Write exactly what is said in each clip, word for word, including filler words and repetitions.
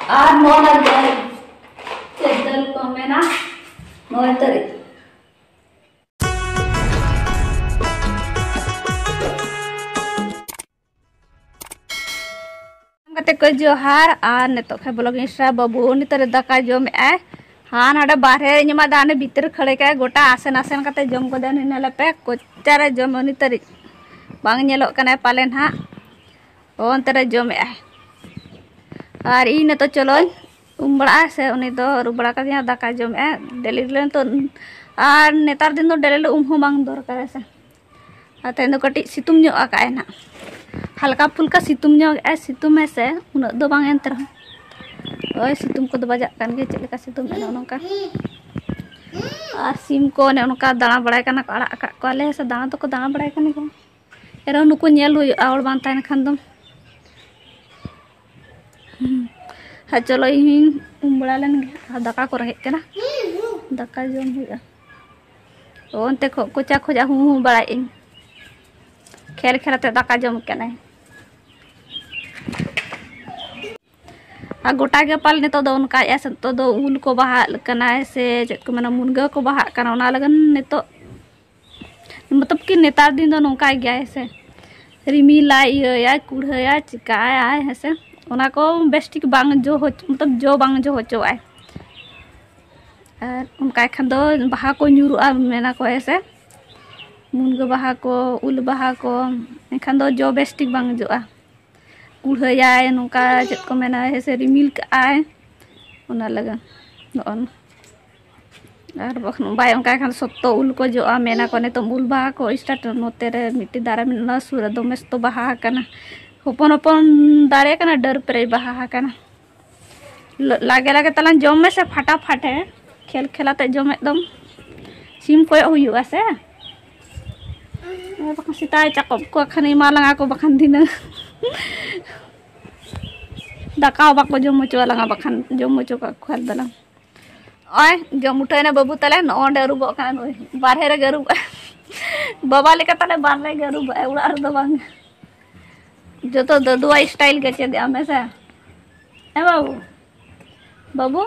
ᱟᱨ ᱱᱚᱣᱟ ᱫᱟᱹᱞ, ᱪᱮᱫ ᱫᱟᱹᱞ ᱠᱚ ᱢᱮᱱᱟ, ᱱᱚᱭ ᱛᱟᱹᱨᱤᱠᱷ᱾ ᱠᱟᱛᱮ ᱠᱚ ᱡᱚᱦᱟᱨ᱾ ᱟᱨ ᱱᱤᱛᱚᱜ ᱠᱷᱟᱡ ᱵᱚᱞᱚ ᱜᱤᱧ ᱥᱮ ᱵᱟᱹᱵᱩ ᱩᱱᱤ ᱛᱟᱹᱨᱤᱠᱷ ᱫᱟᱠᱟ ᱡᱚᱢᱮᱜᱼᱟᱭ᱾ ᱦᱟᱸ, ᱱᱚᱰᱮ ᱵᱟᱨᱦᱮ ᱨᱮᱧ ᱮᱢᱟᱫᱟ, ᱦᱟᱱᱮ ᱵᱷᱤᱛᱤᱨ ᱠᱷᱟᱹᱲᱮ ᱠᱟᱭ ᱜᱚᱴᱟ ᱟᱥᱮᱱ ᱟᱥᱮᱱ ᱠᱟᱛᱮ ᱡᱚᱢ ᱠᱚᱫᱮ ᱩᱱᱤ ᱱᱮᱞᱮᱯᱮ ᱠᱚᱪᱟᱨᱮ ᱡᱚᱢ ᱩᱱᱤ ᱛᱟᱹᱨᱤᱠᱷ᱾ ᱵᱟᱝ ᱧᱮᱞᱚᱜ ᱠᱟᱱᱟᱭ ᱯᱟᱞᱮᱱ ᱦᱟᱸᱜ᱾ ᱚ, ᱚᱱᱛᱮ ᱨᱮ ᱡᱚᱢᱮᱜᱼᱟᱭ᱾ ᱟᱨ ᱤᱧ ᱱᱤᱛᱚᱜ ᱪᱚᱞᱚᱧ ᱩᱢ ᱵᱟᱲᱟᱜᱼᱟ ᱥᱮ, ᱩᱱᱤ ᱫᱚ ᱟᱹᱨᱩᱵ ᱵᱟᱲᱟ ᱠᱟᱫᱮᱭᱟ, ᱫᱟᱠᱟ ᱡᱚᱢᱮᱜᱼᱟᱭ᱾ ᱰᱮᱞᱤ ᱰᱮᱞᱤ ᱱᱤᱛᱚᱜ, ᱟᱨ ᱱᱮᱛᱟᱨ ᱫᱤᱱ ᱫᱚ ᱰᱮᱞᱤ ᱰᱮᱞᱤ ᱩᱢ ᱦᱚᱸ ᱵᱟᱝ ᱫᱚᱨᱠᱟᱨᱟ ᱥᱮ᱾ ᱟᱨ ᱛᱮᱦᱮᱧ ᱫᱚ ᱠᱟᱹᱴᱤᱡ ᱥᱤᱛᱩᱝ ᱧᱚᱜ ᱟᱠᱟᱜᱼᱟᱭ ᱱᱟᱜ, ᱦᱟᱞᱠᱟ ᱯᱷᱩᱞᱠᱟ ᱥᱤᱛᱩᱝ ᱧᱚᱜ ᱮᱜᱼᱟᱭ, ᱥᱤᱛᱩᱝ ᱟᱭ ᱥᱮ ᱩᱱᱟᱹᱜ ᱫᱚ ᱵᱟᱝ, ᱮᱱᱛᱮ ᱨᱮᱦᱚᱸ ᱳᱭ ᱥᱤᱛᱩᱝ ᱠᱚᱫᱚ ᱵᱟᱡᱟᱜ ᱠᱟᱱ ᱜᱮᱭᱟ, ᱪᱮᱫ ᱞᱮᱠᱟ ᱥᱤᱛᱩᱝ ᱮᱫᱟ ᱱᱚᱜᱼᱚ ᱱᱚᱝᱠᱟ᱾ ᱟᱨ ᱥᱤᱢ ᱠᱚ ᱚᱱᱮ ᱚᱱᱠᱟ ᱫᱟᱬᱟ ᱵᱟᱲᱟᱭ ᱠᱟᱱᱟ ᱠᱚ, ᱟᱲᱟᱜ ᱟᱠᱟᱫ ᱠᱚᱣᱟᱞᱮ ᱥᱮ, ᱫᱟᱬᱟ ᱫᱚᱠᱚ ᱫᱟᱬᱟ ᱵᱟᱲᱟᱭ ᱠᱟᱱ ᱜᱮᱭᱟ᱾ ᱮᱱᱨᱮᱦᱚᱸ ᱱᱩᱠᱩ ᱧᱮᱞ ᱦᱩᱭᱩᱜᱼᱟ, ᱦᱚᱲ ᱵᱟᱝ ᱛᱟᱦᱮᱱ ᱠᱷᱟᱱ ᱫᱚ᱾ ᱦᱮᱸ, ᱪᱚᱞᱚ, ᱤᱧ ᱦᱚᱸᱧ ᱩᱢ ᱵᱟᱲᱟ ᱞᱮᱱ ᱜᱮ᱾ ᱟᱨ ᱫᱟᱠᱟ ᱠᱚ ᱨᱮᱸᱜᱮᱡ ᱠᱟᱱᱟ, ᱫᱟᱠᱟ ᱡᱚᱢ ᱦᱩᱭᱩᱜᱼᱟ᱾ ᱚ, ᱚᱱᱛᱮ ᱠᱷᱚᱡ ᱠᱚᱪᱟ ᱠᱷᱚᱡᱟᱜ ᱦᱩ ᱦᱩ ᱵᱟᱲᱟᱭᱮᱫ ᱟᱹᱧ, ᱠᱷᱮᱞ ᱠᱷᱮᱞ ᱟᱛᱮ ᱫᱟᱠᱟ ᱡᱚᱢ ᱠᱟᱱᱟᱭ᱾ ᱟᱨ ᱜᱚᱴᱟ ᱜᱮ ᱯᱟᱞ ᱱᱤᱛᱚᱜ ᱫᱚ ᱚᱱᱠᱟᱭᱮᱫᱼᱟ ᱥᱮ, ᱱᱤᱛᱚᱜ ᱫᱚ ᱩᱞ ᱠᱚ ᱵᱟᱦᱟᱜ ᱠᱟᱱᱟᱭ ᱥᱮ ᱪᱮᱫ ᱠᱚ ᱢᱮᱱᱟ, ᱢᱩᱱᱜᱟᱹ ᱠᱚ ᱵᱟᱦᱟᱜ ᱠᱟᱱᱟ, ᱚᱱᱟ ᱞᱟᱹᱜᱤᱫ ᱱᱤᱛᱚᱜ, ᱢᱚᱛᱞᱚᱵ ᱠᱤ ᱱᱮᱛᱟᱨ ᱫᱤᱱ ᱫᱚ ᱱᱚᱝᱠᱟᱭ ᱜᱮᱭᱟᱭ ᱥᱮ, ᱨᱤᱢᱤᱞᱟᱭ, ᱤᱭᱟᱹᱭᱟᱭ, ᱠᱩᱲᱦᱟᱹᱭᱟᱭ, ᱪᱤᱠᱟᱭᱟᱭ, ᱦᱮᱸ ᱥᱮ, ᱚᱱᱟ ᱠᱚ ᱵᱮᱥ ᱴᱷᱤᱠ ᱵᱟᱝ ᱡᱚ ᱦᱚᱪ-, ᱢᱚᱛᱞᱚᱵ ᱡᱚ ᱵᱟᱝ ᱡᱚ ᱦᱚᱪᱚᱣᱟᱜᱼᱟᱭ᱾ ᱟᱨ ᱚᱱᱠᱟᱭ ᱠᱷᱟᱱ ᱫᱚ ᱵᱟᱦᱟ ᱠᱚ ᱧᱩᱨᱩᱜᱼᱟ, ᱢᱮᱱᱟ ᱠᱚ, ᱦᱮᱸ ᱥᱮ, ᱢᱩᱱᱜᱟᱹ ᱵᱟᱦᱟ ᱠᱚ, ᱩᱞ ᱵᱟᱦᱟ ᱠᱚ, ᱮᱱᱠᱷᱟᱱ ᱫᱚ ᱡᱚ ᱵᱮᱥ ᱴᱷᱤᱠ ᱵᱟᱝ ᱡᱚᱜᱼᱟ᱾ ᱠᱩᱲᱦᱟᱹᱭᱟᱭ, ᱱᱚᱝᱠᱟ ᱪᱮᱫ ᱠᱚ ᱢᱮᱱᱟ, ᱦᱮᱸ ᱥᱮ, ᱨᱤᱢᱤᱞ ᱠᱟᱜᱼᱟᱭ, ᱚᱱᱟ ᱞᱟᱹᱜᱤᱫ ᱱᱚᱜᱼᱚ ᱱᱚᱣᱟ᱾ ᱟᱨ ᱵᱟᱠᱷᱟᱱ ᱵᱟᱭ ᱚᱱᱠᱟᱭ ᱠᱷᱟᱱ ᱥᱚᱠᱛᱚ ᱩᱞ ᱠᱚ ᱡᱚᱜᱼᱟ, ᱢᱮᱱᱟ ᱠᱚ ᱱᱤᱛᱚᱝ ᱩᱞ ᱵᱟᱦᱟ ᱠᱚ start᱾ ᱱᱚᱛᱮ ᱨᱮ ᱢᱤᱫᱴᱤᱡ ᱫᱟᱨᱮ ᱢᱮᱱᱟᱜᱼᱟ, ᱚᱱᱟ ᱥᱩᱨ ᱨᱮ ᱫᱚᱢᱮ ᱥᱚᱠᱛᱚ ᱵᱟᱦᱟ ᱟᱠᱟᱱᱟ, ᱦᱚᱯᱚᱱ ᱦᱚᱯᱚᱱ ᱫᱟᱨᱮ ᱠᱟᱱᱟ, ᱰᱟᱹᱨ ᱯᱮᱨᱮᱡ ᱵᱟᱦᱟ ᱟᱠᱟᱱᱟ᱾ ᱞ-, ᱞᱟᱜᱮ ᱞᱟᱜᱮ ᱛᱟᱞᱟᱝ ᱡᱚᱢ ᱢᱮᱥᱮ ᱯᱷᱟᱴᱟᱯᱷᱟᱴ, ᱦᱮᱸ, ᱠᱷᱮᱞ ᱠᱷᱮᱞᱟᱛᱮ ᱡᱚᱢ ᱮᱠᱫᱚᱢ ᱥᱤᱢ ᱠᱚᱭᱚᱜ ᱦᱩᱭᱩᱜᱼᱟ ᱥᱮ᱾ ᱟᱨ ᱵᱟᱠᱷᱟᱱ ᱥᱮᱛᱟᱭ ᱪᱟᱠᱚᱵ ᱠᱚᱣᱟ ᱠᱷᱟᱱ ᱮᱢᱟ ᱞᱟᱝᱟ ᱠᱚ ᱵᱟᱠᱷᱟᱱ ᱫᱷᱤᱱᱟᱹᱝ᱾ ᱫᱟᱠᱟ ᱦᱚᱸ ᱵᱟᱠᱚ ᱡᱚᱢ ᱦᱚᱪᱚ ᱟᱞᱟᱝᱟ ᱵᱟᱠᱷᱟᱱ ᱡᱚᱢ ᱦᱚᱪᱚ ᱠᱟᱜ ᱠᱷᱟᱱ ᱫᱚᱞᱟᱝ᱾ ᱱᱚᱜᱼᱚᱭ ᱡᱚᱢ ᱩᱴᱷᱟᱹᱣ ᱮᱱᱟ ᱵᱟᱹᱵᱩ ᱛᱟᱞᱮ, ᱱᱚᱜᱼᱚ ᱱᱚᱸᱰᱮ ᱟᱹᱨᱩᱵᱚᱜ ᱠᱟᱱᱟ ᱱᱩᱭ, ᱵᱟᱨᱦᱮ ᱨᱮᱜᱮ ᱟᱹᱨᱩᱵᱚᱜᱼᱟᱭ᱾ ᱵᱟᱵᱟ ᱞᱮᱠᱟ ᱛᱟᱞᱮ ᱵᱟᱨᱦᱮ ᱨᱮᱜᱮ ᱟᱹᱨᱩᱵᱚᱜᱼᱟᱭ, ᱚᱲᱟᱜ ᱨᱮᱫᱚ ᱵᱟᱝ᱾ ᱡᱚᱛᱚ ᱫᱟᱫᱩᱣᱟᱜ style ᱜᱮ ᱪᱮᱫ ᱮᱜ ᱟᱢ, ᱦᱮᱸ ᱥᱮ? ᱦᱮᱸ ᱵᱟᱹᱵᱩ? ᱵᱟᱹᱵᱩ,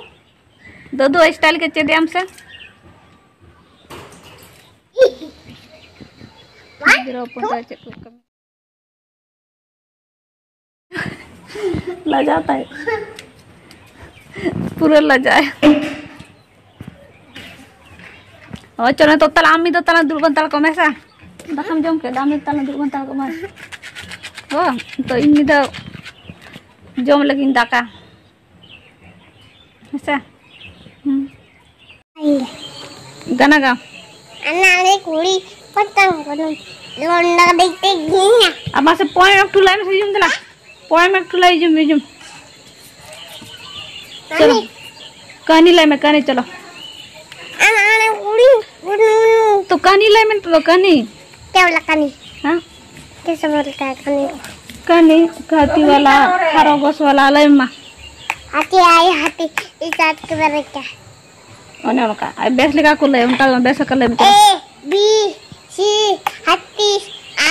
ᱫᱟᱫᱩ ᱥᱴᱟᱭᱤᱞ ᱜᱮ ᱪᱮᱫ ᱟᱢ ᱥᱮ᱾ ᱜᱤᱫᱽᱨᱟᱹ ᱦᱚᱯᱚᱱ ᱫᱚ ᱪᱮᱫ ᱠᱚ ᱠᱟᱹᱢᱤ? ᱞᱟᱡᱟᱣ ᱛᱟᱭ᱾ ᱯᱩᱨᱟᱹ ᱞᱟᱡᱟᱣ᱾ ᱦᱳᱭ, ᱪᱚᱞᱚ, ᱱᱤᱛᱚᱜ ᱛᱟᱦᱞᱮ ᱟᱢ ᱢᱤᱫ ᱫᱚ ᱛᱟᱦᱞᱮ ᱫᱩᱲᱩᱵ ᱦᱟᱛᱟᱲ ᱠᱚᱜ ᱢᱮ ᱥᱮ᱾ ᱫᱟᱠᱟᱢ ᱡᱚᱢ ᱠᱮᱫᱟ, ᱟᱢ ᱢᱤᱫ ᱫᱚ ᱛᱟᱦᱞᱮ ᱫᱩᱲᱩᱵ ᱦᱟᱛᱟᱲ ᱠᱚᱜ ᱢᱮ᱾ ᱦᱳᱭ, ᱛᱚ ᱤᱧ ᱢᱤᱫ ᱫᱚ ᱡᱚᱢ ᱞᱟᱹᱜᱤᱫ ᱫᱟᱠᱟ᱾ ᱦᱮᱸᱥᱮ? ᱦᱩᱸ᱾ ᱜᱟᱱᱟ ᱜᱟ᱾ ᱟᱱᱟ ᱨᱮ ᱠᱩᱲᱤ ᱯᱚᱛᱟᱝ ᱠᱚᱫᱚ ᱞᱚᱱᱰᱟ ᱫᱮᱠᱛᱮ ᱜᱤᱧᱟ᱾ ᱟᱢᱟ ᱥᱮ ᱯᱚᱭᱮᱱᱴ ᱮᱠᱴᱩ ᱞᱟᱭ ᱢᱮ ᱥᱮ ᱦᱤᱡᱩᱜ ᱫᱮᱞᱟ᱾ ᱯᱚᱭᱮᱱᱴ ᱮᱠᱴᱩ ᱞᱟᱭ ᱦᱤᱡᱩᱜ ᱢᱮ, ᱦᱤᱡᱩᱜ᱾ ᱪᱚᱞᱚ᱾ ᱠᱟᱹᱦᱱᱤ᱾ ᱠᱟᱹᱦᱱᱤ ᱞᱟᱭ ᱢᱮ, ᱠᱟᱹᱦᱱᱤ ᱪᱚᱞᱚ᱾ ᱟᱱᱟ ᱟᱱᱟ ᱠᱩᱲᱤ ᱠᱩᱲᱤ᱾ ᱛᱚ ᱠᱟᱹᱦᱱᱤ ᱞᱟᱭ ᱢᱮ, ᱛᱚ ᱠᱟᱹᱦᱱᱤ᱾ ᱪᱮᱫ ᱵᱚᱞᱮ ᱠᱟᱹᱦᱱᱤ? ᱦᱮᱸ? ᱪᱮᱫ ᱥᱮ ᱵᱚᱞᱮ ᱠᱟᱹᱦᱱᱤ? ᱠᱟᱹᱦᱱᱤ, ᱦᱟᱹᱛᱤ ᱵᱟᱞᱟ, ᱠᱷᱟᱨᱜᱳᱥ ᱵᱟᱞᱟ, ᱞᱟᱹᱭ ᱢᱟ᱾ ᱦᱟᱹᱛᱤ ᱟᱭ ᱦᱟᱹᱛᱤ ᱤᱥᱟᱛ ᱠᱮ ᱵᱟᱨᱮ ᱠᱟ᱾ ᱚᱱᱮ ᱚᱱᱠᱟ᱾ ᱟᱨ ᱵᱮᱥ ᱞᱮᱠᱟ ᱠᱚ ᱞᱟᱹᱭ, ᱚᱱᱠᱟ ᱵᱮᱥ ᱞᱮᱠᱟ ᱞᱟᱹᱭ ᱢᱮ᱾ A B C ᱦᱟᱹᱛᱤ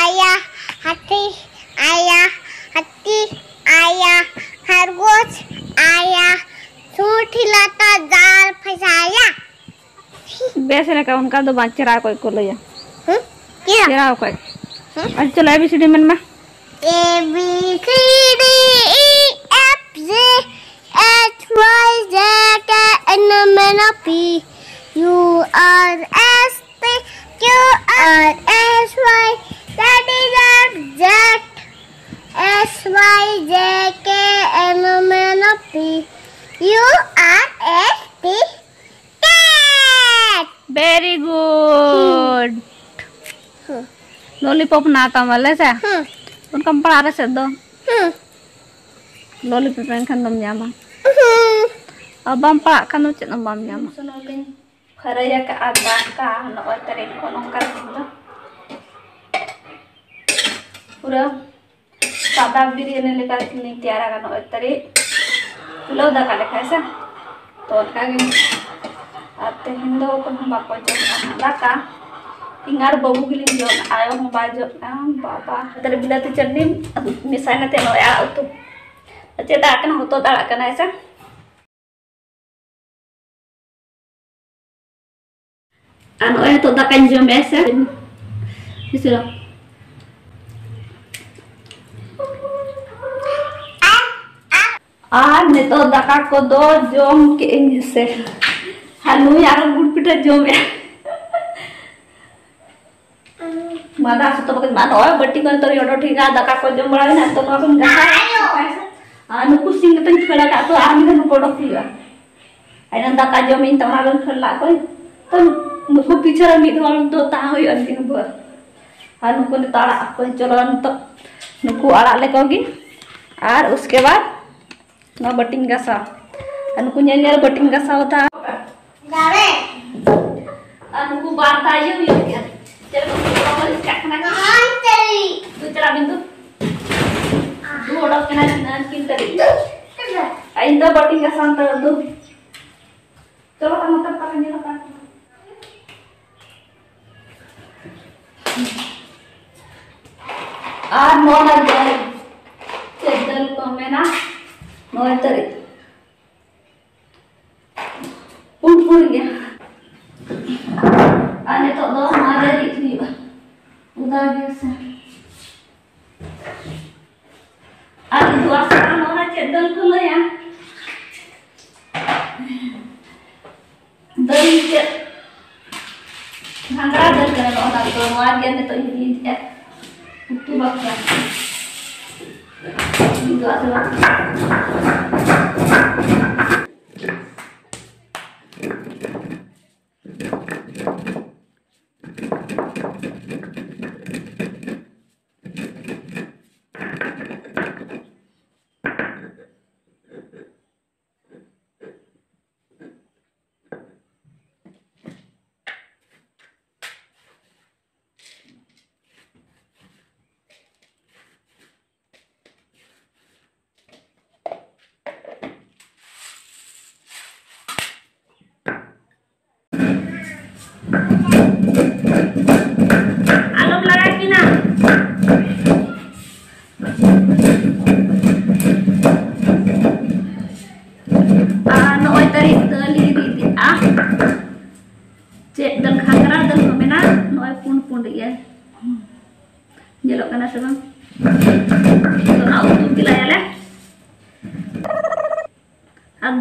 ᱟᱭᱟ ᱦᱟᱹᱛᱤ ᱟᱭᱟ ᱦᱟᱹᱛᱤ ᱟᱭᱟ ᱠᱷᱟᱨᱜᱳᱥ ᱟᱭᱟ ᱥᱩᱴᱷᱤ ᱞᱟᱛᱟ ᱡᱟᱞ ᱯᱷᱟᱥᱟᱭᱟ᱾ ᱵᱮᱥ ᱞᱮᱠᱟ ᱚᱱᱠᱟ ᱫᱚ ᱵᱟᱝ, ᱪᱮᱦᱨᱟ ᱚᱠᱚᱡ ᱠᱚ ᱞᱟᱹᱭᱟ᱾ ᱦᱩᱸ? ᱪᱮᱫ? ᱪᱮᱦᱨᱟ ᱚᱠᱚᱡ᱾ ᱦᱩᱸ? ᱟᱪᱪᱷᱟ, ᱪᱚᱞᱚ, A B C D ᱢᱮᱱ ᱢᱮ᱾ A B C D E F G H I J K L M N O P U R S T U R S Y Z D Z S Y J K L M N O P U R S T Cat. Very good. ᱦᱩᱸ᱾ Lollipop ᱦᱮᱱᱟᱜ ᱛᱟᱢᱟ ᱞᱮ ᱥᱮ? ᱦᱩᱸ᱾ ᱚᱱᱠᱟᱢ ᱯᱟᱲᱟᱜ ᱨᱮ ᱥᱮᱫ ᱫᱚ᱾ ᱦᱩᱸ᱾ ᱞᱚᱞᱤᱯᱚᱯ ᱮᱱᱠᱷᱟᱱ ᱫᱚᱢ ᱧᱟᱢᱟ᱾ ᱦᱩᱸ᱾ ᱟᱨ ᱵᱟᱢ ᱯᱟᱲᱟᱜ ᱠᱷᱟᱱ ᱫᱚ ᱪᱮᱫ ᱦᱚᱸ ᱵᱟᱢ ᱧᱟᱢᱟ᱾ ᱥᱩᱱᱩᱢ ᱞᱤᱧ ᱠᱷᱟᱹᱨᱟᱹᱭ ᱟᱠᱟᱫᱼᱟ ᱫᱟᱠᱟ, ᱱᱚᱜᱼᱚᱭ ᱛᱟᱹᱨᱤᱡ ᱠᱷᱚᱱ ᱚᱱᱠᱟ ᱛᱮᱦᱮᱧ ᱫᱚ ᱯᱩᱨᱟᱹ ᱥᱟᱫᱟ ᱵᱤᱨᱭᱟᱱᱤ ᱞᱮᱠᱟ ᱞᱤᱧ ᱛᱮᱭᱟᱨᱟ, ᱱᱚᱜᱼᱚᱭ ᱛᱟᱹᱨᱤᱡ ᱯᱩᱞᱟᱹᱣ ᱫᱟᱠᱟ ᱞᱮᱠᱟ, ᱦᱮᱸ ᱥᱮ? ᱛᱚ ᱚᱱᱠᱟ ᱜᱮ᱾ ᱟᱨ ᱛᱮᱦᱮᱧ ᱫᱚ ᱚᱠᱚᱭ ᱦᱚᱸ ᱵᱟᱠᱚ ᱡᱚᱢᱟ ᱫᱟᱠᱟ, ᱤᱧ ᱟᱨ ᱵᱟᱹᱵᱩ ᱜᱮᱞᱤᱧ ᱡᱚᱢᱟ, ᱟᱭᱳ ᱦᱚᱸ ᱵᱟᱭ ᱡᱚᱢᱟ᱾ ᱵᱟᱵᱟ ᱛᱟᱹᱨᱤᱡ ᱵᱤᱞᱟᱹᱛᱤ ᱪᱟᱹᱴᱱᱤ ᱢᱮᱥᱟᱭ ᱱᱟᱛᱮ ᱱᱚᱜᱼᱚᱭ ᱟᱲᱟᱜ ᱩᱛᱩ᱾ ᱪᱮᱫ ᱫᱟᱜ ᱠᱟᱱᱟ? ᱦᱚᱛᱚᱫ ᱟᱲᱟᱜ ᱠᱟᱱᱟ, ᱦᱮᱸ ᱥᱮ? ᱟᱨ ᱱᱚᱜᱼᱚᱭ ᱱᱤᱛᱚᱜ ᱫᱟᱠᱟᱧ ᱡᱚᱢᱮᱫᱼᱟ ᱥᱮ᱾ ᱵᱤᱥᱤ ᱫᱚ᱾ ᱟᱨ ᱱᱤᱛᱚᱜ ᱫᱟᱠᱟ ᱠᱚᱫᱚ ᱡᱚᱢ ᱠᱮᱫ ᱟᱹᱧ ᱦᱮᱸᱥᱮ᱾ ᱟᱨ ᱱᱩᱭ ᱟᱨᱚ ᱜᱩᱲ ᱯᱤᱴᱷᱟᱹ ᱡᱚᱢᱮᱫᱼᱟ᱾ ᱢᱟᱫᱟ ᱥᱩᱛᱟᱹᱢ ᱠᱟᱛᱮ ᱢᱟ ᱱᱚᱜᱼᱚᱭ ᱵᱟᱹᱴᱤ ᱠᱚ ᱱᱤᱛᱚᱜ ᱤᱧ ᱚᱰᱚᱠ ᱴᱷᱤᱠᱟ, ᱫᱟᱠᱟ ᱠᱚ ᱡᱚᱢ ᱵᱟᱲᱟ ᱦᱩᱭᱱᱟ, ᱱᱤᱛᱚᱜ ᱱᱚᱣᱟ ᱠᱚᱧ ᱜᱷᱟᱥᱟᱣ ᱥᱟᱯᱷᱟᱭᱟ ᱥᱮ᱾ ᱟᱨ ᱱᱩᱠᱩ ᱥᱤᱢ ᱠᱟᱛᱮᱧ ᱠᱷᱟᱹᱲ ᱟᱠᱟᱫ ᱠᱚᱣᱟ, ᱟᱨ ᱢᱤᱫ ᱫᱷᱟᱣ ᱱᱩᱠᱩ ᱚᱰᱚᱠ ᱦᱩᱭᱩᱜᱼᱟ᱾ ᱟᱨ ᱮᱱᱟᱝ ᱫᱟᱠᱟ ᱡᱚᱢ ᱤᱧ ᱛᱚ ᱚᱱᱟ ᱠᱚᱧ ᱠᱷᱟᱹᱲ ᱞᱟᱜ ᱠᱚᱣᱟ᱾ ᱛᱚ ᱱᱩᱠᱩ ᱯᱤᱪᱷᱟᱹ ᱨᱮ ᱢᱤᱫ ᱦᱚᱲ ᱫᱚ ᱛᱟᱦᱮᱸ ᱦᱩᱭᱩᱜᱼᱟ ᱫᱤᱱ ᱵᱷᱳᱨ᱾ ᱟᱨ ᱱᱩᱠᱩ ᱱᱤᱛᱚᱜ ᱟᱲᱟᱜ ᱠᱚᱧ ᱪᱚᱞᱚ ᱱᱤᱛᱚᱜ ᱱᱩᱠᱩ ᱟᱲᱟᱜ ᱞᱮᱠᱚ ᱜᱮ᱾ ᱟᱨ ᱩᱥᱠᱮ ᱵᱟᱫ ᱱᱚᱣᱟ ᱵᱟᱹᱴᱤᱧ ᱜᱟᱥᱟᱣ᱾ ᱟᱨ ᱱᱩᱠᱩ ᱧᱮᱞ ᱧᱮᱞ ᱵᱟᱹᱴᱤᱧ ᱜᱟᱥᱟᱣ ᱫᱟ᱾ ᱟᱨ ᱱᱩᱠᱩ ᱵᱟᱨ ᱫᱷᱟᱣ ᱤᱭᱟᱹ ᱦᱩᱭᱩᱜ ᱜᱮᱭᱟ᱾ ᱪᱮᱫ ᱞᱮᱠᱟ ᱠᱚ ᱵᱟᱠᱚ ᱨᱤᱥᱠᱟᱜ ᱠᱟᱱᱟ? ᱫᱩ ᱪᱟᱞᱟᱜ ᱵᱤᱱ ᱫᱩ᱾ ᱫᱩ ᱚᱰᱚᱠ ᱠᱟᱱᱟ ᱠᱤᱱ ᱟᱨ ᱠᱤᱱ ᱛᱟᱹᱨᱤ᱾ ᱟᱨ ᱤᱧ ᱫᱚ ᱵᱟᱹᱴᱤᱧ ᱜᱟᱥᱟᱣ ᱱᱤᱛᱚᱜ ᱫᱩ᱾ ᱪᱚᱞᱚ ᱠᱟᱱᱟ ᱛᱚ ᱯᱟᱠᱟ ᱧᱮᱞ ᱠᱟᱱ᱾ ᱟᱨ ᱱᱚᱣᱟ ᱫᱟᱹᱞ, ᱪᱮᱫ ᱫᱟᱹᱞ ᱠᱚ ᱢᱮᱱᱟ? ᱱᱚᱭ ᱛᱟᱹᱨᱤᱠᱷ᱾ ᱯᱩᱸᱰ ᱯᱩᱸᱰ ᱜᱮ᱾ ᱟᱨ ᱱᱤᱛᱚᱜ ᱫᱚ ᱱᱚᱣᱟ ᱨᱮ ᱨᱤᱫ ᱦᱩᱭᱩᱜᱼᱟ᱾ ᱚᱫᱟ ᱜᱮ ᱥᱮ᱾ ᱟᱨ ᱱᱤᱛᱚᱜ ᱟᱥᱲᱟ ᱱᱚᱣᱟ ᱪᱮᱫ ᱫᱟᱹᱞ ᱠᱚ ᱞᱟᱹᱭᱟ? ᱫᱟᱹᱞ ᱪᱮᱫ? ᱜᱷᱟᱸᱜᱽᱨᱟ ᱫᱟᱹᱞ ᱠᱟᱱᱟ ᱱᱚᱜᱼᱚ ᱱᱟ ᱫᱚ᱾ ᱱᱚᱣᱟ ᱜᱮ ᱱᱤᱛᱚᱜ ᱤᱧ ᱨᱤᱫᱮᱜᱼᱟ ᱩᱛᱩ ᱵᱟᱠᱷᱨᱟ᱾ ᱤᱧ ᱫᱚ ᱟᱥᱲᱟ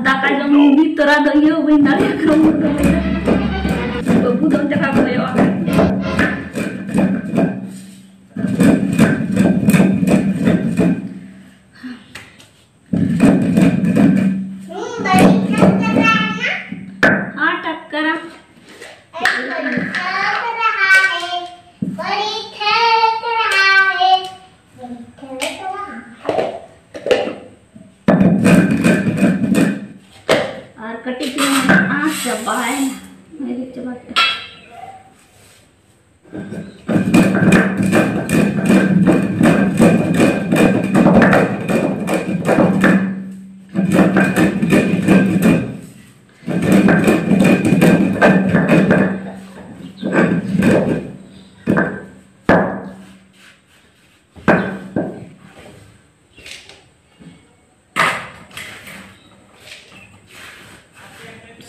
ᱫᱟᱠᱟ ᱡᱚᱢ ᱢᱤᱫ ᱛᱚᱨᱟ ᱫᱚ ᱤᱭᱟᱹ ᱵᱟᱹᱧ ᱫᱟᱲᱮᱭᱟᱜ ᱠᱟᱱᱟ, ᱩᱱᱟᱹᱜ ᱫᱚ ᱵᱟᱹᱧ ᱫᱟᱲᱮᱭᱟᱜ ᱠᱟᱱᱟ᱾ ᱵᱟᱹᱵᱩ ᱫᱚ ᱚᱱᱛᱮ ᱠᱷᱚᱱ ᱠᱚᱭᱚᱜ ᱟᱠᱟᱫ᱾ हाँ, टक्कर। ᱟᱨ ᱠᱟᱹᱴᱤᱡ ᱪᱩᱞᱩᱝ ᱟᱸᱥ ᱪᱟᱵᱟᱭᱮᱱᱟ, ᱢᱮᱨᱤᱪ ᱪᱟᱵᱟ ᱠᱮᱫᱟ᱾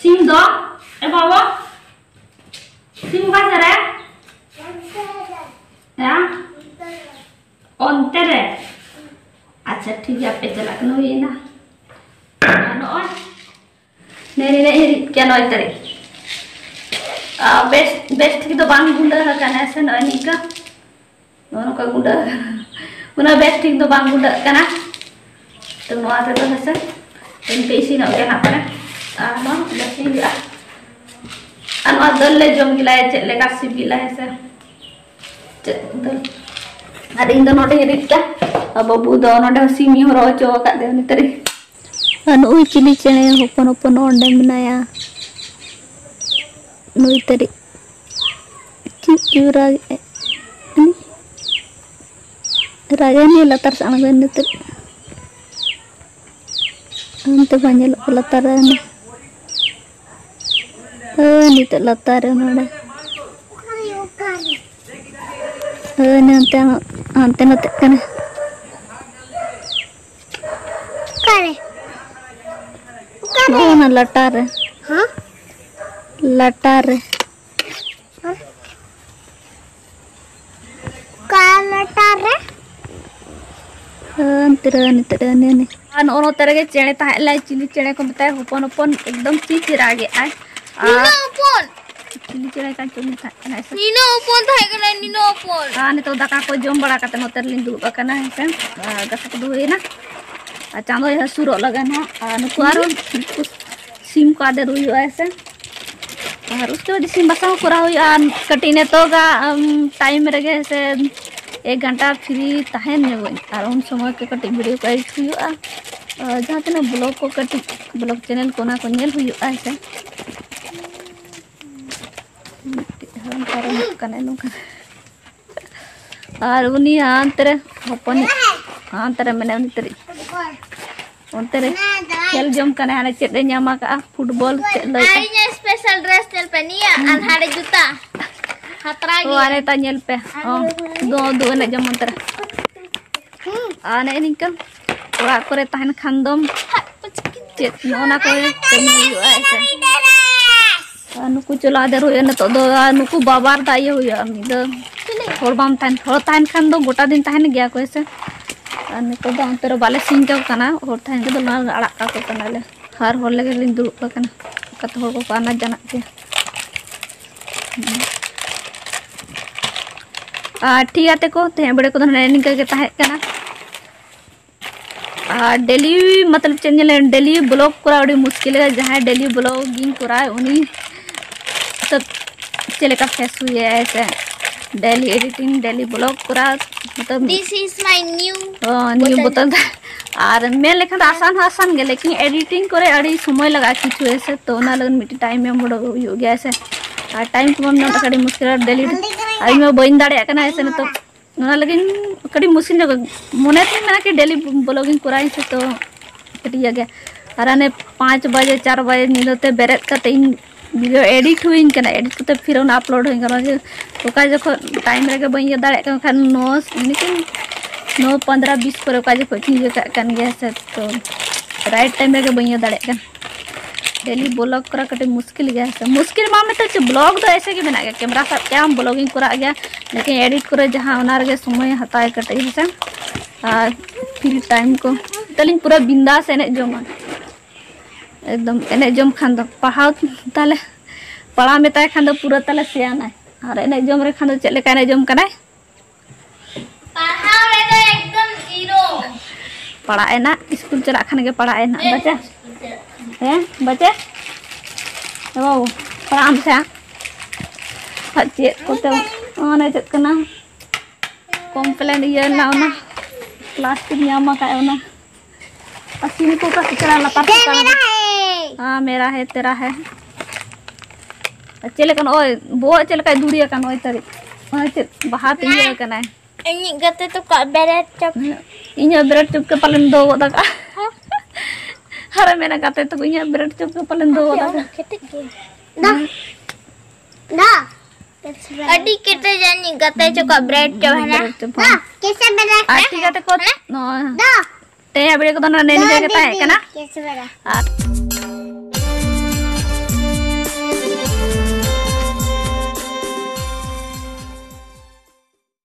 ᱥᱤᱢ ᱫᱚ, ᱮ ᱵᱟᱵᱟ, ᱥᱤᱢ ᱚᱠᱟ ᱥᱮᱫ ᱨᱮ? ᱦᱮᱸ? ᱚᱱᱛᱮ ᱨᱮ? ᱟᱪᱪᱷᱟ, ᱴᱷᱤᱠ ᱜᱮᱭᱟ, ᱟᱯᱮ ᱪᱟᱞᱟᱜ ᱠᱟᱱᱟ, ᱦᱩᱭᱮᱱᱟ᱾ ᱟᱨ ᱱᱚᱜᱼᱚᱭ ᱱᱮ ᱱᱤᱱᱟᱹᱜ ᱤᱧ ᱨᱤᱫ ᱠᱮᱭᱟ, ᱱᱚᱭ ᱛᱟᱹᱨᱤᱠᱷ᱾ ᱟᱨ ᱵᱮᱥ, ᱵᱮᱥ ᱴᱷᱤᱠ ᱫᱚ ᱵᱟᱝ ᱜᱩᱸᱰᱟᱹ ᱟᱠᱟᱱᱟ ᱥᱮ, ᱱᱚᱜᱼᱚᱭ ᱱᱤᱝᱠᱟᱹ᱾ ᱱᱚᱜᱼᱚ ᱱᱚᱝᱠᱟ ᱜᱩᱸᱰᱟᱹ ᱟᱠᱟᱱᱟ᱾ ᱩᱱᱟᱹᱜ ᱵᱮᱥ ᱴᱷᱤᱠ ᱫᱚ ᱵᱟᱝ ᱜᱩᱸᱰᱟᱹᱜ ᱠᱟᱱᱟ᱾ ᱛᱚ ᱱᱚᱣᱟ ᱛᱮᱫᱚ ᱦᱮᱸᱥᱮ ᱤᱱᱠᱟᱹ ᱤᱥᱤᱱᱚᱜ ᱜᱮᱭᱟ ᱱᱟᱜ ᱯᱟᱞᱮ᱾ ᱟᱨ ᱱᱚᱣᱟ ᱵᱮᱥ ᱧᱚᱜ ᱦᱩᱭᱩᱜᱼᱟ᱾ ᱟᱨ ᱱᱚᱣᱟ ᱫᱟᱹᱞ ᱞᱮ ᱡᱚᱢ ᱜᱮᱞᱟᱭᱟ, ᱪᱮᱫ ᱞᱮᱠᱟ ᱥᱤᱵᱤᱞᱟ ᱦᱮᱸᱥᱮ᱾ ᱪᱮᱫ ᱫᱟᱹᱞ? ᱟᱨ ᱤᱧ ᱫᱚ ᱱᱚᱰᱮᱧ ᱨᱤᱫ ᱠᱮᱫᱟ᱾ ᱟᱨ ᱵᱟᱹᱵᱩ ᱫᱚ ᱱᱚᱰᱮ ᱦᱚᱸ ᱥᱤᱢᱤᱧ ᱦᱚᱨᱚ ᱦᱚᱪᱚ ᱟᱠᱟᱫ ᱫᱮᱭᱟ ᱩᱱᱤ ᱛᱟᱹᱨᱤ᱾ ᱟᱨ ᱱᱩᱜᱼᱩᱭ ᱪᱤᱞᱤ ᱪᱮᱬᱮ ᱦᱚᱯᱚᱱ ᱦᱚᱯᱚᱱ ᱚᱸᱰᱮ ᱢᱮᱱᱟᱭᱟ᱾ ᱱᱩᱭ ᱛᱟᱹᱨᱤ᱾ ᱪᱮᱫ ᱪᱚᱭ ᱨᱟᱜᱮᱫ ᱟᱭ? ᱨᱟᱜᱟᱭ ᱱᱤᱭᱟᱹ ᱞᱟᱛᱟᱨ ᱥᱮᱫ ᱟᱬᱜᱚᱭᱮᱱ ᱱᱤᱛᱚᱜ᱾ ᱚᱱᱛᱮ ᱵᱟᱝ ᱧᱮᱞᱚᱜ ᱠᱟᱱᱟ ᱞᱟᱛᱟᱨ ᱨᱮ ᱚᱱᱮ᱾ ᱦᱳᱭ, ᱱᱤᱛᱚᱜ ᱞᱟᱛᱟᱨ ᱨᱮ ᱱᱚᱰᱮ᱾ ᱦᱳᱭ, ᱦᱟᱱᱛᱮ, ᱦᱟᱱᱛᱮ ᱱᱚᱛᱮᱜ ᱠᱟᱱᱟ᱾ ᱚᱠᱟᱨᱮ? ᱚᱠᱟᱨᱮ? ᱱᱚᱜᱼᱚ ᱱᱟ ᱞᱟᱴᱟ ᱨᱮ᱾ ᱦᱮᱸ? ᱞᱟᱴᱟ ᱨᱮ᱾ ᱚᱠᱟ ᱞᱟᱴᱟ ᱨᱮ? ᱦᱟᱱᱛᱮ ᱛᱮᱨᱮ ᱱᱤᱛᱮᱨᱮ ᱱᱮ ᱱᱮ᱾ ᱟᱨ ᱱᱚᱜᱼᱚ ᱱᱚᱛᱮ ᱨᱮᱜᱮ ᱪᱮᱬᱮ ᱛᱟᱦᱮᱸ ᱞᱮᱱᱟᱭ, ᱪᱤᱞᱤ ᱪᱮᱬᱮ ᱠᱚ ᱢᱮᱛᱟᱭᱟ, ᱦᱚᱯᱚᱱ ᱦᱚᱯᱚᱱ ᱮᱠᱫᱚᱢ ᱪᱤᱪᱤᱨᱟᱜ ᱜᱮ ᱟᱭ᱾ ᱟᱨ ᱱᱤᱱᱟᱹᱜ ᱦᱚᱯᱚᱱ? ᱪᱤᱞᱤ ᱪᱮᱬᱮ ᱠᱟᱱ ᱪᱚ ᱩᱱᱤ ᱛᱟᱦᱮᱸ ᱠᱟᱱᱟᱭ ᱥᱮ? ᱱᱤᱱᱟᱹᱜ ᱦᱚᱯᱚᱱ ᱛᱟᱦᱮᱸ ᱠᱟᱱᱟᱭ, ᱱᱤᱱᱟᱹᱜ ᱦᱚᱯᱚᱱ᱾ ᱟᱨ ᱱᱤᱛᱚᱜ ᱫᱟᱠᱟ ᱠᱚ ᱡᱚᱢ ᱵᱟᱲᱟ ᱠᱟᱛᱮ ᱱᱚᱛᱮ ᱨᱮᱞᱤᱧ ᱫᱩᱲᱩᱵ ᱟᱠᱟᱱᱟ, ᱦᱮᱸ ᱥᱮ᱾ ᱟᱨ ᱫᱟᱠᱟ ᱠᱚᱫᱚ ᱦᱩᱭᱮᱱᱟ᱾ ᱟᱨ ᱪᱟᱸᱫᱚᱭ ᱦᱟᱹᱥᱩᱨᱚᱜ ᱞᱟᱜᱟ ᱱᱟᱦᱟᱜ᱾ ᱟᱨ ᱱᱩᱠᱩ ᱟᱨᱚ ᱱᱩᱠᱩ ᱥᱤᱢ ᱠᱚ ᱟᱫᱮᱨ ᱦᱩᱭᱩᱜᱼᱟ, ᱦᱮᱸ ᱥᱮ᱾ ᱟᱨ ᱩᱥᱠᱮ ᱵᱟᱫ ᱤᱥᱤᱱ ᱵᱟᱥᱟᱝ ᱠᱚᱨᱟᱣ ᱦᱩᱭᱩᱜᱼᱟ᱾ ᱟᱨ ᱠᱟᱹᱴᱤᱡ ᱱᱤᱛᱚᱜᱟᱜ, ᱟᱢ, time ᱨᱮᱜᱮ, ᱦᱮᱸ ᱥᱮ, ᱮᱠ ᱜᱷᱚᱱᱴᱟ free ᱛᱟᱦᱮᱱ ᱧᱚᱜᱚᱜ ᱟᱹᱧ᱾ ᱟᱨ ᱩᱱ ᱥᱚᱢᱚᱭ ᱠᱚ ᱠᱟᱹᱴᱤᱡ video ᱠᱚ edit ᱦᱩᱭᱩᱜᱼᱟ᱾ ᱟᱨ ᱡᱟᱦᱟᱸ ᱛᱤᱱᱟᱹᱜ vlog ᱠᱚ, ᱠᱟᱹᱴᱤᱡ vlog channel ᱠᱚ, ᱚᱱᱟ ᱠᱚ ᱧᱮᱞ ᱦᱩᱭᱩᱜᱼᱟ, ᱦᱮᱸ ᱥᱮ᱾ ᱢᱤᱫᱴᱤᱡ ᱦᱟᱲᱟᱢ ᱯᱟᱨᱚᱢᱚᱜ ᱠᱟᱱᱟᱭ ᱱᱚᱝᱠᱟ᱾ ᱟᱨ ᱩᱱᱤ ᱦᱟᱱᱛᱮ ᱨᱮ ᱦᱚᱯᱚᱱᱤᱡ, ᱦᱟᱱᱛᱮ ᱨᱮ ᱢᱮᱱᱟᱭᱟ ᱩᱱᱤ ᱛᱟᱹᱨᱤᱡ᱾ ᱚᱱᱛᱮ ᱨᱮ ᱠᱷᱮᱞ ᱡᱚᱝ ᱠᱟᱱᱟᱭ, ᱦᱟᱱᱮ ᱪᱮᱫ ᱮ ᱧᱟᱢ ᱟᱠᱟᱜᱼᱟ, football ᱪᱮᱫ ᱞᱟᱹᱭ ᱟᱨ ᱤᱧᱟᱹᱜ special dress ᱧᱮᱞ ᱯᱮ, ᱱᱤᱭᱟᱹ ᱟᱨ ᱦᱟᱸᱰᱮ ᱡᱩᱛᱟ ᱦᱟᱛᱨᱟ ᱚ, ᱜᱮᱭᱟ᱾ ᱟᱨ ᱱᱮᱛᱟᱨ ᱧᱮᱞ ᱯᱮ, ᱚ, ᱫᱩ, ᱫᱩ ᱮᱱᱮᱡ ᱡᱮᱢᱚᱱ ᱚᱱᱛᱮ ᱨᱮ᱾ ᱟᱨ ᱱᱮᱜᱼᱮ ᱱᱤᱝᱠᱟᱹ ᱚᱲᱟᱜ ᱠᱚᱨᱮ ᱛᱟᱦᱮᱱ ᱠᱷᱟᱱ ᱫᱚᱢ ᱪᱮᱫ ᱱᱚᱜᱼᱚ ᱱᱟ ᱠᱚ ᱠᱟᱹᱢᱤ ᱦᱩᱭᱩᱜᱼᱟ, ᱦᱮᱸ ᱥᱮ᱾ ᱟᱨ ᱱᱩᱠᱩ ᱪᱚᱞᱟ ᱟᱫᱮᱨ ᱦᱩᱭᱩᱜᱼᱟ ᱱᱤᱛᱚᱜ ᱫᱚ, ᱟᱨ ᱱᱩᱠᱩ ᱵᱟᱵᱟᱨ ᱫᱟ ᱤᱭᱟᱹ ᱦᱩᱭᱩᱜᱼᱟ, ᱢᱤᱫ ᱫᱚ ᱦᱚᱲ ᱵᱟᱢ ᱛᱟᱦᱮᱱ, ᱦᱚᱲ ᱛᱟᱦᱮᱱ ᱠᱷᱟᱱ ᱫᱚ ᱜᱚᱴᱟ ᱫᱤᱱ ᱛᱟᱦᱮᱱ ᱜᱮᱭᱟ ᱠᱚ, ᱦᱮᱸ ᱥᱮ᱾ ᱟᱨ ᱱᱤᱛᱚᱜ ᱫᱚ ᱚᱱᱛᱮ ᱨᱮ ᱵᱟᱞᱮ ᱥᱤᱧ ᱠᱟᱠᱚ ᱠᱟᱱᱟ, ᱦᱚᱲ ᱛᱟᱦᱮᱱ ᱠᱷᱟᱱ ᱫᱚ ᱚᱱᱟ ᱟᱲᱟᱜ ᱠᱟᱠᱚ ᱠᱟᱱᱟᱞᱮ᱾ ᱟᱨ ᱦᱚᱲ ᱞᱟᱹᱜᱤᱫ ᱞᱤᱧ ᱫᱩᱲᱩᱵ ᱟᱠᱟᱱᱟ, ᱚᱱᱠᱟᱛᱮ ᱦᱚᱲ ᱠᱚᱠᱚ ᱟᱱᱟᱪ ᱡᱟᱱᱟᱜ ᱜᱮᱭᱟ᱾ ᱟᱨ ᱴᱷᱤᱠ ᱜᱮᱭᱟ ᱛᱮᱠᱚ, ᱛᱮᱦᱮᱧ ᱵᱮᱲᱟ ᱠᱚᱫᱚ ᱱᱚᱰᱮ ᱱᱤᱝᱠᱟᱹ ᱜᱮ ᱛᱟᱦᱮᱸ ᱠᱟᱱᱟ᱾ ᱟᱨ daily, ᱢᱚᱛᱞᱚᱵ ᱪᱮᱫ ᱧᱮᱞᱟ, daily vlog ᱠᱚᱨᱟᱣ ᱟᱹᱰᱤ ᱢᱩᱥᱠᱤᱞ ᱜᱮᱭᱟ᱾ ᱡᱟᱦᱟᱸᱭ daily vlogging ᱠᱚᱨᱟᱣ, ᱩᱱᱤ ᱢᱚᱛᱞᱚᱵ ᱪᱮᱫ ᱞᱮᱠᱟ face ᱦᱩᱭᱟᱭ ᱥᱮ, daily editing, daily vlog ᱠᱚᱨᱟᱣ, ᱢᱚᱛᱞᱚᱵ This is my new ᱚ, new ᱵᱚᱛᱚᱞ᱾ ᱵᱚᱛᱚᱞ ᱫᱚ᱾ ᱟᱨ ᱢᱮᱱ ᱞᱮᱠᱷᱟᱱ ᱫᱚ ᱟᱥᱟᱱ ᱦᱚᱸ ᱟᱥᱟᱱ ᱜᱮᱭᱟ, ᱞᱮᱠᱤᱱ editing ᱠᱚᱨᱮ ᱟᱹᱰᱤ ᱥᱚᱢᱚᱭ ᱞᱟᱜᱟᱜᱼᱟ ᱠᱤᱪᱷᱩ, ᱦᱮᱸ ᱥᱮ, ᱛᱚ ᱚᱱᱟ ᱞᱟᱹᱜᱤᱫ ᱢᱤᱫᱴᱮᱱ time ᱮᱢ ᱩᱰᱩᱠ ᱦᱩᱭᱩᱜ ᱜᱮᱭᱟ ᱥᱮ, ᱟᱨ time ᱠᱚᱢ ᱧᱟᱢ ᱞᱮᱠᱷᱟᱱ ᱟᱹᱰᱤ ᱢᱩᱥᱠᱤᱞ, ᱟᱨ daily ᱟᱨ ᱤᱧ ᱢᱟ ᱵᱟᱹᱧ ᱫᱟᱲᱮᱭᱟᱜ ᱠᱟᱱᱟ, ᱦᱮᱸ ᱥᱮ, ᱱᱤᱛᱚᱜ ᱚᱱᱟ ᱞᱟᱹᱜᱤᱫ ᱠᱟᱹᱴᱤᱡ ᱢᱩᱥᱠᱤᱞ ᱧᱚᱜ, ᱢᱚᱱᱮ ᱛᱤᱧ ᱢᱮᱱᱟ ᱠᱤ daily vlogging ᱠᱚᱨᱟᱣ ᱤᱧ ᱥᱮ, ᱛᱚ ᱠᱟᱹᱴᱤᱡ ᱤᱭᱟᱹ ᱜᱮ᱾ ᱟᱨ ᱦᱟᱱᱮ ᱯᱟᱸᱪ ᱵᱟᱡᱮ, ᱪᱟᱨ ᱵᱟᱡᱮ ᱧᱤᱫᱟᱹ ᱛᱮ ᱵᱮᱨᱮᱫ ᱠᱟᱛᱮ ᱤᱧ video edit ᱦᱩᱭᱟᱹᱧ ᱠᱟᱱᱟ, edit ᱠᱟᱛᱮ ᱯᱷᱤᱨ ᱚᱱᱟ upload ᱦᱩᱭᱟᱹᱧ ᱠᱟᱱᱟ᱾ ᱡᱮ ᱚᱠᱟ ᱡᱚᱠᱷᱚᱱ time ᱨᱮᱜᱮ ᱵᱟᱹᱧ ᱤᱭᱟᱹ ᱫᱟᱲᱮᱭᱟᱜ ᱠᱟᱱ ᱠᱷᱟᱱ ᱱᱚ, ᱱᱤᱠᱤᱱ ᱱᱚ ᱯᱚᱱᱫᱽᱨᱚ ᱵᱤᱥ ᱠᱚᱨᱮ ᱚᱠᱟ ᱡᱚᱠᱷᱚᱱ ᱪᱚᱧ ᱤᱭᱟᱹ ᱠᱟᱜ ᱠᱟᱱ ᱜᱮᱭᱟ ᱥᱮ, ᱛᱚ right time ᱨᱮᱜᱮ ᱵᱟᱹᱧ ᱤᱭᱟᱹ ᱫᱟᱲᱮᱭᱟᱜ ᱠᱟᱱᱟ᱾ Daily vlog ᱠᱚᱨᱟᱣ ᱠᱟᱹᱴᱤᱡ ᱢᱩᱥᱠᱤᱞ ᱜᱮᱭᱟ ᱥᱮ, ᱢᱩᱥᱠᱤᱞ ᱢᱟ ᱢᱮᱛᱟᱜ ᱪᱮ, vlog ᱫᱚ ᱮᱭᱥᱮ ᱜᱮ ᱢᱮᱱᱟᱜ ᱜᱮᱭᱟ, camera ᱥᱟᱵ ᱠᱮᱜ ᱟᱢ, vlogging ᱠᱚᱨᱟᱜ ᱜᱮᱭᱟ, ᱞᱮᱠᱤᱱ edit ᱠᱚᱨᱮ ᱡᱟᱦᱟᱸ ᱚᱱᱟ ᱨᱮᱜᱮ ᱥᱚᱢᱚᱭ ᱦᱟᱛᱟᱣ ᱠᱟᱹᱴᱤᱡ, ᱦᱮᱸ ᱥᱮ᱾ ᱟᱨ ᱯᱷᱨᱤ ᱴᱟᱭᱤᱢ ᱠᱚ ᱛᱟᱹᱞᱤᱧ ᱯᱩᱨᱟᱹ ᱵᱤᱱᱫᱟᱥ ᱮᱱᱮᱡ ᱡᱚᱝᱟ᱾ ᱮᱠᱫᱚᱢ ᱮᱱᱮᱡ ᱡᱚᱝ ᱠᱷᱟᱱ ᱫᱚ ᱯᱟᱲᱦᱟᱣ ᱛᱟᱦᱞᱮ, ᱯᱟᱲᱦᱟᱣ ᱢᱮᱛᱟᱭ ᱠᱷᱟᱱ ᱫᱚ ᱯᱩᱨᱟᱹ ᱛᱟᱦᱞᱮ ᱥᱮᱭᱟᱱᱟᱭ᱾ ᱟᱨ ᱮᱱᱮᱡ ᱡᱚᱝ ᱨᱮ ᱠᱷᱟᱱ ᱫᱚ ᱪᱮᱫ ᱞᱮᱠᱟ ᱮᱱᱮᱡ ᱡᱚᱝ ᱠᱟᱱᱟᱭ? ᱯᱟᱲᱦᱟᱣ ᱨᱮᱫᱚ ᱮᱠᱫᱚᱢ ᱡᱤᱨᱳ᱾ ᱯᱟᱲᱟᱜ ᱮᱱᱟ, ᱥᱠᱩᱞ ᱪᱟᱞᱟᱜ ᱠᱷᱟᱱ ᱜᱮ ᱯᱟᱲᱟᱜ ᱮᱱᱟ᱾ ᱵᱟᱪᱟ? ᱦᱮᱸ, ᱵᱟᱪᱟ? ᱮ ᱵᱟᱹᱵᱩ, ᱯᱟᱲᱟᱜ ᱟᱢ ᱥᱮ ᱦᱟᱸᱜ? ᱟᱨ ᱪᱮᱫ ᱠᱚᱛᱮ ᱚᱱᱮ ᱪᱮᱫ ᱠᱟᱱᱟ? ᱠᱚᱢᱯᱞᱮᱱ ᱤᱭᱟᱹ ᱨᱮᱱᱟᱜ ᱚᱱᱟ ᱯᱞᱟᱥᱴᱤᱠ ᱧᱟᱢ ᱟᱠᱟᱫ ᱚᱱᱟ᱾ ᱟᱨ ᱥᱤᱢ ᱠᱚ ᱚᱠᱟ ᱥᱮᱫ ᱪᱟᱞᱟᱣ ᱞᱟᱛᱟᱨ ᱠᱚ ᱪᱟᱞᱟᱣ? ᱦᱮᱸ, ᱢᱮᱨᱟ ᱦᱮ, ᱛᱮᱨᱟ ᱦᱮ᱾ ᱟᱨ ᱪᱮᱫ ᱞᱮᱠᱟ ᱱᱚᱜᱼᱚᱭ ᱵᱚᱦᱚᱜ ᱪᱮᱫ ᱞᱮᱠᱟᱭ ᱫᱩᱲᱤ ᱟᱠᱟᱱ ᱱᱚᱜᱼᱚᱭ ᱛᱟᱹᱨᱤᱡ᱾ ᱱᱚᱜᱼᱚᱭ ᱪᱮᱫ ᱵᱟᱦᱟ ᱛᱮ ᱤᱭᱟᱹ ᱟᱠᱟᱱᱟᱭ᱾ ᱤᱧᱤᱡ ᱜᱟᱛᱮ ᱛᱟᱠᱚᱣᱟᱜ ᱵᱮᱨᱮᱴ ᱪᱚᱯ᱾ ᱤᱧᱟᱹᱜ ᱵᱮᱨᱮᱴ ᱪᱚᱯ ᱠᱚ ᱯᱟᱞᱮᱱ ᱫᱚᱦᱚ ᱜᱚᱫ ᱟᱠᱟᱜᱼᱟ᱾ ᱟᱨᱮ ᱢᱮᱱᱟ ᱜᱟᱛᱮ ᱛᱟᱠᱚ ᱤᱧᱟᱹᱜ ᱵᱮᱨᱮᱴ ᱪᱚᱯ ᱠᱚ ᱯᱟᱞᱮᱱ ᱫᱚᱦᱚ ᱜᱚᱫ ᱟᱠᱟᱜᱼᱟ᱾ ᱠᱮᱴᱮᱡ ᱜᱮ᱾ ᱫᱟ᱾ ᱫᱟ᱾ ᱟᱹᱰᱤ ᱠᱮᱴᱮᱡ ᱟᱹᱱᱤᱡ ᱜᱟᱛᱮ ᱪᱚᱠᱟᱜ ᱵᱨᱮᱰ ᱪᱚᱯ ᱦᱮᱱᱟᱜ᱾ ᱵᱨᱮᱰ ᱪᱚᱯ᱾ ᱫᱟ, ᱠᱮᱥᱮ ᱵᱨᱮᱰ ᱟᱨ ᱪᱚᱯ? ᱴᱷᱤᱠ ᱜᱟᱛᱮ ᱠᱚ, ᱦᱮᱸ? ᱱᱚᱜᱼᱚᱭ᱾ ᱫᱟ᱾ ᱛᱮᱦᱮᱧᱟᱜ ᱵᱷᱤᱰᱤᱭᱳ ᱠᱚᱫᱚ ᱱᱚᱰᱮ ᱫᱟ, ᱱᱤᱱᱟᱹᱜ ᱜᱮ ᱫᱤᱫᱤ, ᱛᱟᱦᱮᱸ ᱠᱟᱱᱟ᱾ ᱠᱮᱥᱮ ᱵᱨᱮᱰ᱾ ᱟᱨ